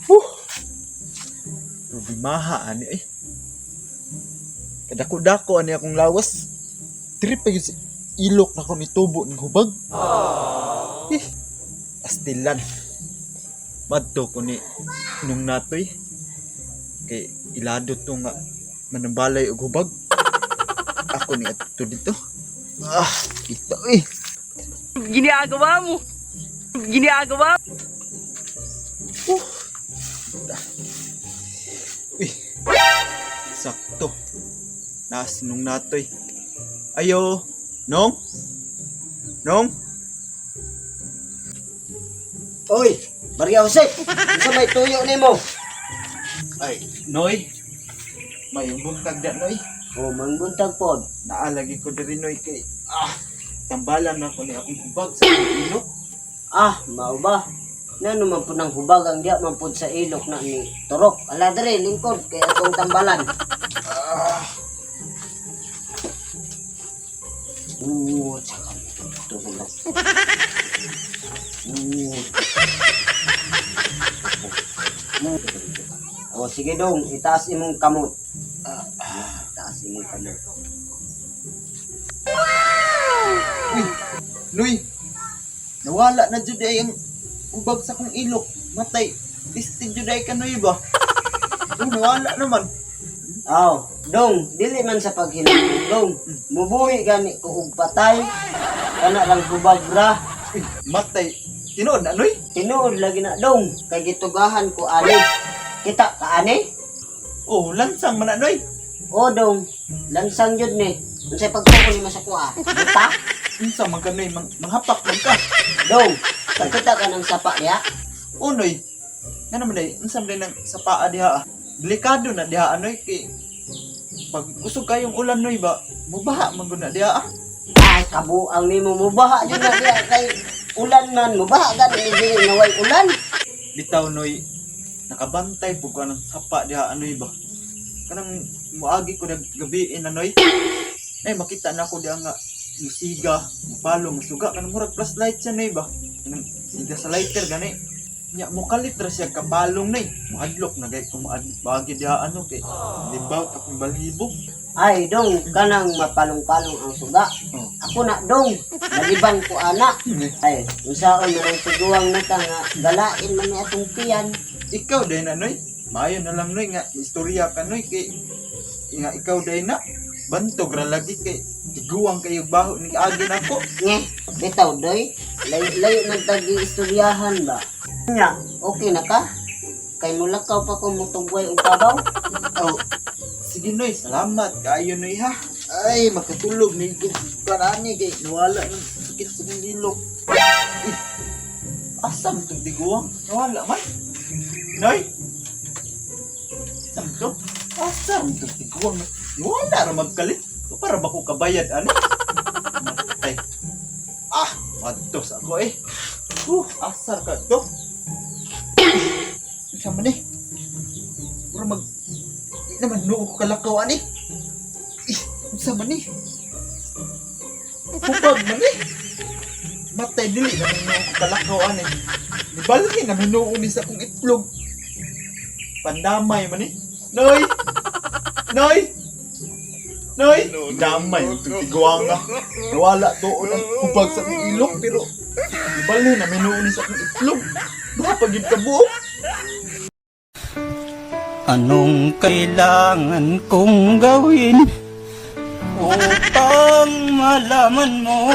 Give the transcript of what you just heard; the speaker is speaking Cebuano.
Huh. Rubimaha ani eh. Kadako-dako ani akong lawas. Diri pa gyud sa ilok na ko nitubo ng hubag. Eh, astilan. Madto ko ni nung natoy. Kay ilado to nga manambalay og hubag. Ako ni adto dito. Ah, ito eh. Ginagawa mo. Ginagawa. Uy, sakto. Naas nung natoy. Ayo, nong? Nong? Oy, Maria Jose, unsa may tuyo nimo? Ay, Noy. May buntag da, Noy. Oh, mangbuntag pod. Naalagi ko diri, Noy, kay tambalan na ko ni akong hubag sa akong ilok. Ah, mao ba? Nano man pud nang hubag ang diya man pud sa ilok na ni Turok. Ala dere lingkod kay atong tambalan. Ah, Oo, tsaka tulog. Oo. Oh, sige dong, itaas imong kamot. Ah, itaas imong kamot. Uy, Noy. Nawala na jud ay ang hubag sa akong ilok. Matay. Tistig jud ay ka, Noy, ba? Oh, nawala naman. Aw, dong, dili man sa paghilom, dong. Mubuhi gani ko og patay. Kana lang hubag ra. Uy, matay. Tinuod na, Noy? Tinuod lagi na dong, kay gitugahan ko ani. Kita ka ani? Oh, lansang man na, Noy. O dong, lansang jud ni. Unsay pagtuo nimo sa kuha? Buta? Unsa man ka, Noy? Manghapak man ka. Dong, kakita ka ng sapa diha? Unoy, nga naman day, unsa man day nang sa paa diha ah. Delikado na diha anoy kay pag usog kayong ulan, noy, ba, mubaha man gud na diha ah. Ay, kabuang nimo mubaha jud na diha kay ulan man, mubaha gani ni diri nga way ulan. Bitaw, noy, nakabantay pug ko ng sapa diha anoy ba. Kanang muagi ko nag gabi na, noy. Ay makita na ko diha nga musiga, mupalo, musuga kanang murag flashlight siya, noy, ba. Kanang siga sa lighter gani. Nya mukalit ra siya kapalong, noy. Muhadlok na gay ko muagi diha ano kay libaw akong balhibo. Ay, dong, kanang mapalong-palong ang suga. Oh. Ako na, dong, nalibang ko ana. Ay, unsaon man ang tiguang nata nga galain man ni atong tiyan. Ikaw din na, noy. Maayo na lang, noy, nga istorya ka, noy, kay nga ikaw din na bantog ra lagi kay tiguang kayo baho ni agi nako. Nge, bitaw doy. Layo-layo man tagi istoryahan ba. Nya, okay na ka? Kay mulakaw pa ko mutugway og kabaw. Oh, sige, noy, salamat kaayo, noy, ha. Ay makatulog ni kanani kay nawala ng sakit sa akong ilok. Eh, asa man tong tiguang? Nawala man, noy. Asa man to? Asa man tong tiguang? Nawala ra magkalit. Para ba ko kabayad ani? Matay. Ah, madtos ako eh. Asar ka to. Isa man eh. Mura mag... Di naman noo ko kalakaw ani. Eh, unsa man eh. Hubag man eh. Matay, dili naman noo ko kalakaw ani. Nibalhin naman noo ni sa akong itlog. Pandamay man eh. Noy! Noy! Noy! Damay, itong nga. Nawala doon ang hubag sa akong ilok, pero nibalhin naman noo ni sa akong itlog. Duha pa gyud ka buok. Anong kailangan kong gawin upang malaman mo